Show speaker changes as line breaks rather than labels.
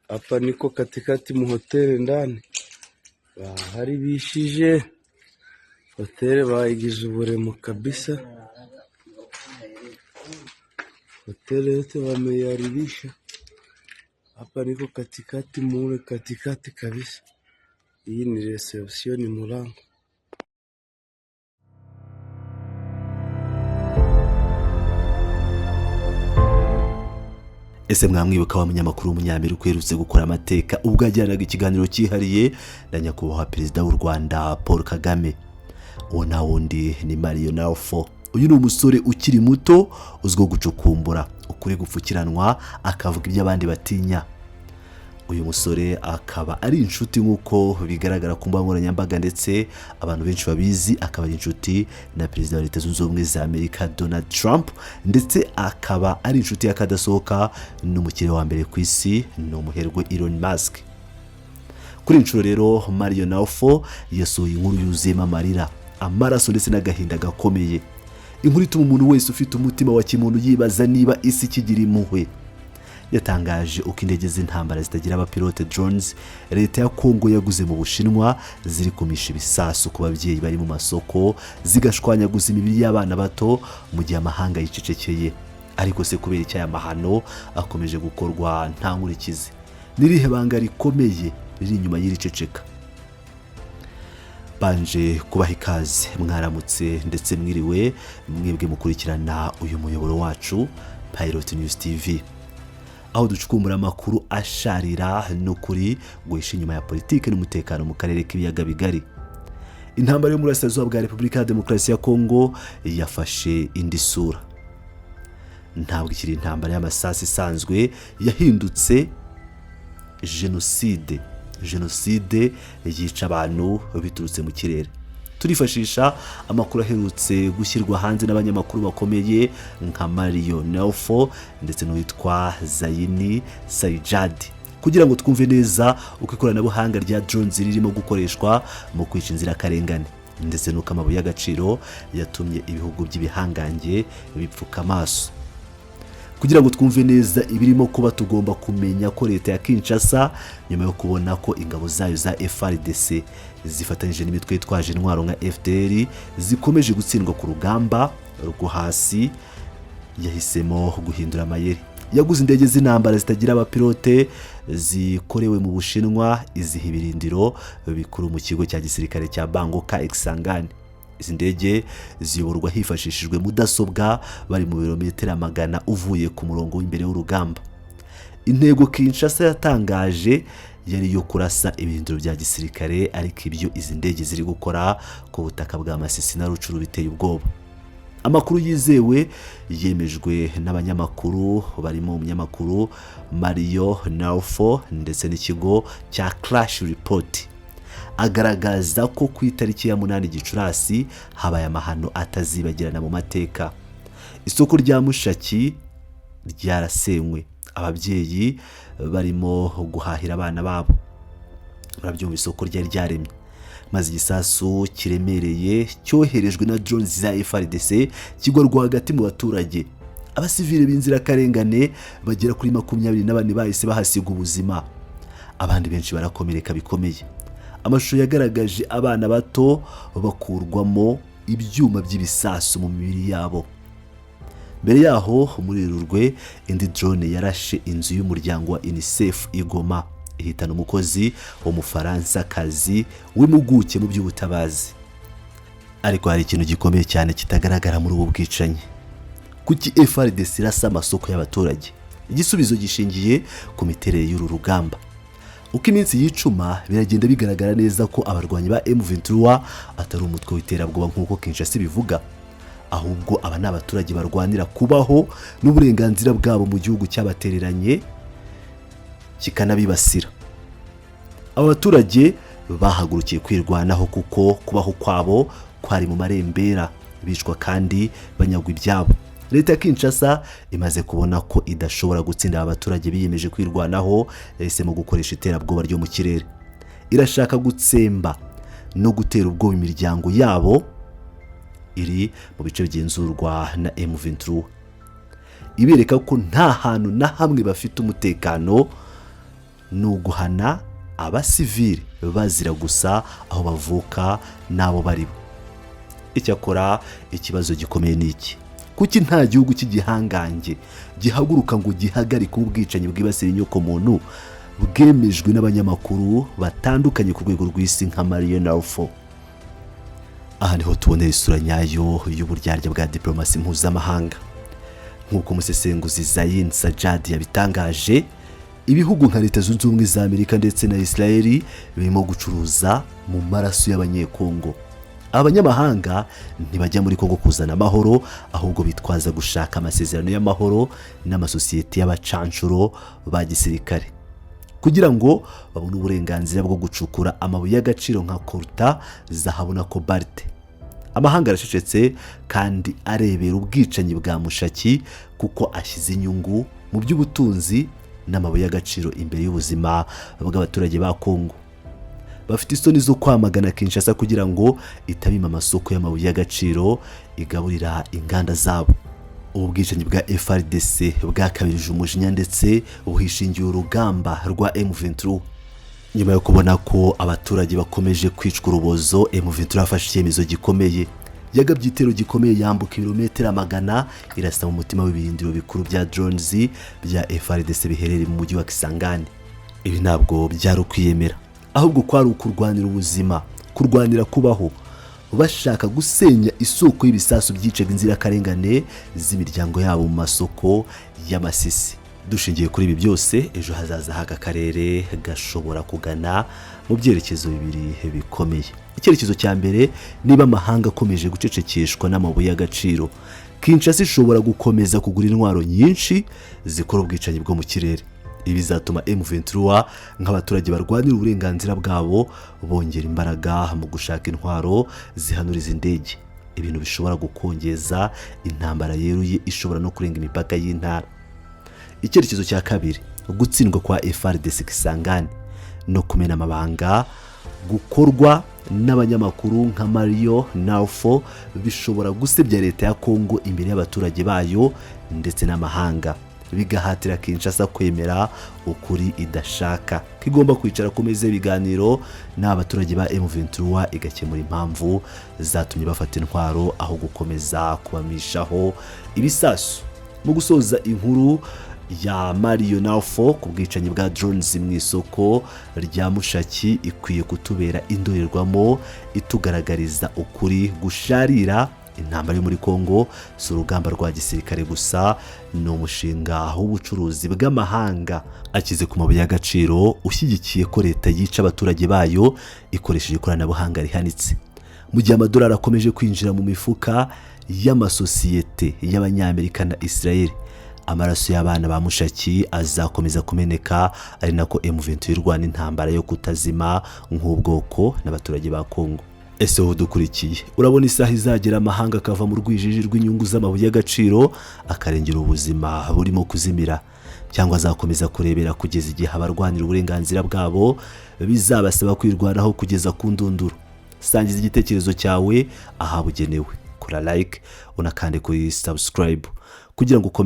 Hapa niko katikati mu hoteli ndani, baharibishije hoteli, bayigize uburemo kabisa. Hoteli yote wameiharibisha. Hapa niko katikati mule katikati kabisa. Hii ni reception, ni mulango.
Ese mwamwibuka wa munyamakuru w'Umunyamerika uherutse gukora amateka ubwo yagiranaga ikiganiro cyihariye na Nyakubahwa Perezida w'u Rwanda Paul Kagame? Uwo nta wundi ni Mario Nawfal. Uyu ni umusore ukiri muto uzwiho gucukumbura ukuri gupfukiranwa, akavuga ibyo abandi batinya. Uyu musore akaba ari inshuti, nk'uko bigaragara ku mbuga nkoranyambaga ndetse abantu benshi babizi, akaba ari inshuti na Perezida wa Leta Zunze Ubumwe za Amerika Donald Trump, ndetse akaba ari inshuti y'akadasohoka n'umukire wa mbere ku isi, ni umuherwe Elon Musk. Kuri iyi nshuro rero, Mario Nawfal yasohoye inkuru yuzuyemo amarira, amaraso ndetse n'agahinda gakomeye, inkuru ituma umuntu wese ufite umutima wa kimuntu yibaza niba isi ikigira impuhwe. Yatangaje uko indege z'intambara zitagira abapilote, drones, leta ya Kongo yaguze mu Bushinwa ziri kumisha ibisasu ku babyeyi bari mu masoko, zigashwanyaguza imibiri y'abana bato mu gihe amahanga yicecekeye. Ariko se kubera icyo aya mahano akomeje gukorwa nta nkurikizi? N'irihe banga rikomeye riri inyuma y'iri ceceka? Banje kubaha ikaze, mwaramutse ndetse mwiriwe mwebwe mukurikirana uyu muyoboro wacu Pilot News TV, aho ducukumbura amakuru asharira n'ukuri guhisha inyuma ya politiki n'umutekano mu karere k'Ibiyaga Bigari. Intambara yo mu burasirazuba bwa Repubulika ya Demokarasi ya Kongo yafashe indi sura. Ntabwo ikiri intambara y'amasasu isanzwe, yahindutse jenoside, jenoside yica abantu biturutse mu kirere. Turifashisha amakuru aherutse gushyirwa hanze n'abanyamakuru bakomeye nka Mario Nawfal ndetse n'uwitwa Zeini Sajjad kugira ngo twumve neza uko ikoranabuhanga rya drones ririmo gukoreshwa mu kwica inzirakarengane, ndetse n'uko amabuye y'agaciro yatumye ibihugu by'ibihangange bipfuka amaso. Kugira ngo twumve neza ibirimo kuba, tugomba kumenya ko leta ya Kinshasa, nyuma yo kubona ko ingabo zayo za FARDC zifatanyije n'imitwe yitwaje intwaro nka FDLR zikomeje gutsindwa ku rugamba rwo hasi, yahisemo guhindura amayeri. Yaguze indege z'intambara zitagira abapilote zikorewe mu Bushinwa, iziha ibirindiro bikuru mu kigo cya gisirikare cya Bangoka Kisangani. Izi ndege ziyoborwa hifashishijwe mudasobwa bari mu birometero amagana uvuye ku murongo w'imbere w'urugamba. Intego Kinshasa yatangaje yari iyo kurasa ibirindiro bya gisirikare, ariko ibyo izi ndege ziri gukora ku butaka bwa Masisi na Rutshuru biteye ubwoba. Amakuru yizewe yemejwe n'abanyamakuru barimo umunyamakuru Mario Nawfal ndetse n'ikigo cya Crash Report agaragaza ko ku itariki ya 8 Gicurasi habaye amahano atazibagirana mu mateka. Isoko rya Mushaki ryarasenywe, ababyeyi barimo guhahira abana babo. Murabyumva, isoko ryari ryaremye, maze igisasu kiremereye cyoherejwe na drones za FARDC kigwa rwagati mu baturage. Abasivile b'inzirakarengane bagera kuri 24 bahise bahasiga ubuzima, abandi benshi barakomereka bikomeye. Amashusho yagaragaje abana bato bakurwamo ibyuma by'ibisasu mu mibiri yabo. Mbere yaho, muri Werurwe, indi drone yarashe inzu y'umuryango wa UNICEF i Goma, ihitana umukozi w'Umufaransakazi w'impuguke mu by'ubutabazi. Ariko hari ikintu gikomeye cyane kitagaragara muri ubu bwicanyi: kuki FARDC irasa amasoko y'abaturage? Igisubizo gishingiye ku miterere y'uru rugamba. Uko iminsi yicuma, biragenda bigaragara neza ko abarwanyi ba M23 atari umutwe w'iterabwoba nk'uko Kinshasa ibivuga, ahubwo aba ni abaturage barwanira kubaho n'uburenganzira bwabo mu gihugu cyabatereranye kikanabibasira. Aba baturage bahagurukiye kwirwanaho kuko kubaho kwabo kwari mu marembera, bicwa kandi banyagwa ibyabo. Leta ya Kinshasa imaze kubona ko idashobora gutsinda aba baturage biyemeje kwirwanaho, yahisemo gukoresha iterabwoba ryo mu kirere. Irashaka gutsemba no gutera ubwoba imiryango yabo iri mu bice bigenzurwa na M23. Ibereka ko nta hantu na hamwe bafite umutekano, ni uguhana abasivili bazira gusa aho bavuka n'abo bari bo. Icyakora ikibazo gikomeye ni iki: kuki nta gihugu cy'igihangange gihaguruka ngo gihagarike ubwicanyi bwibasira inyokomuntu bwemejwe n'abanyamakuru batandukanye ku rwego rw'isi nka Mario Nawfal? Aha niho tubonera isura nyayo y'uburyarya bwa diplomasi mpuzamahanga. Nk'uko umusesenguzi Zain Sajad yabitangaje, ibihugu nka Leta Zunze Ubumwe za Amerika ndetse na Israel birimo gucuruza mu maraso y'Abanyekongo. Abanyamahanga ntibajya muri Kongo kuzana amahoro, ahubwo bitwaza gushaka amasezerano y'amahoro n'amasosiyete y'abacanshuro ba gisirikare kugira ngo babone uburenganzira bwo gucukura amabuye y'agaciro nka coltan, zahabu na cobalt. Amahanga aracecetse kandi arebera ubwicanyi bwa Mushaki, kuko ashyize inyungu mu by'ubutunzi n'amabuye y'agaciro imbere y'ubuzima bw'abaturage ba Kongo. Bafite isoni zo kwamagana Kinshasa kugira ngo itabima amasoko y'amabuye y'agaciro igaburira inganda zabo. Ubu bwicanyi bwa FARDC bwakabirije umujinya ndetse buhishingiye urugamba rwa M23. Nyuma yo kubona ko abaturage bakomeje kwicwa urubozo, M23 yafashe icyemezo gikomeye. Yagabye igitero gikomeye, yambuka ibirometero amagana, irasa mu mutima w'ibirindiro bikuru bya drones bya FARDC biherereye mu mujyi wa Kisangani. Ibi ntabwo byari ukwiyemera, ahubwo kwari ukurwanira ubuzima, kurwanira kubaho, bashaka gusenya isoko y'ibisasu byicaga inzirakarengane z'imiryango yabo mu masoko y'Amasisi. Dushingiye kuri ibi byose, ejo hazaza h'aka karere gashobora kugana mu byerekezo bibiri bikomeye. Icyerekezo cya mbere: niba amahanga akomeje gucecekeshwa n'amabuye y'agaciro, Kinshasa ishobora gukomeza kugura intwaro nyinshi zikora ubwicanyi bwo mu kirere. Ibi bizatuma M23 nk'abaturage barwanira uburenganzira bwabo bongera imbaraga mu gushaka intwaro zihanura izi ndege, ibintu bishobora gukongeza intambara yeruye ishobora no kurenga imipaka y'intara. Icyerekezo cya kabiri: gutsindwa kwa FARDC Kisangani no kumena amabanga gukorwa n'abanyamakuru nka Mario Nawfal bishobora gusebya leta ya Kongo imbere y'abaturage bayo ndetse n'amahanga, bigahatira Kinshasa kwemera ukuri idashaka, ko igomba kwicara ku meza y'ibiganiro n'abaturage ba M23, igakemura impamvu zatumye bafata intwaro aho gukomeza kubamishaho ibisasu. Mu gusoza, inkuru ya Mario Nawfal ku bwicanyi bwa drones mu isoko rya Mushaki ikwiye kutubera indorerwamo itugaragariza ukuri gusharira: intambara yo muri Congo si urugamba rwa gisirikare gusa, ni umushinga w'ubucuruzi bw'amahanga akize ku mabuye y'agaciro, ushyigikiye ko leta yica abaturage bayo ikoresheje ikoranabuhanga rihanitse. Mu gihe amadolari akomeje kwinjira mu mifuka y'amasosiyete y'Abanyamerika na Israel, amaraso y'abana ba Mushaki azakomeza kumeneka, ari nako M23 irwana intambara yo kutazima nk'ubwoko n'abaturage ba Congo. Ese wowe udukurikiye, urabona isaha izagera amahanga akava mu rwijiji rw'inyungu z'amabuye y'agaciro akarengera ubuzima burimo kuzimira, cyangwa azakomeza kurebera kugeza igihe abarwanira uburenganzira bwabo bizabasaba kwirwanaho kugeza ku ndunduro? Sangiza igitekerezo cyawe ahabugenewe, kora like, unakande kuri subscribe kugira ngo ukomeze.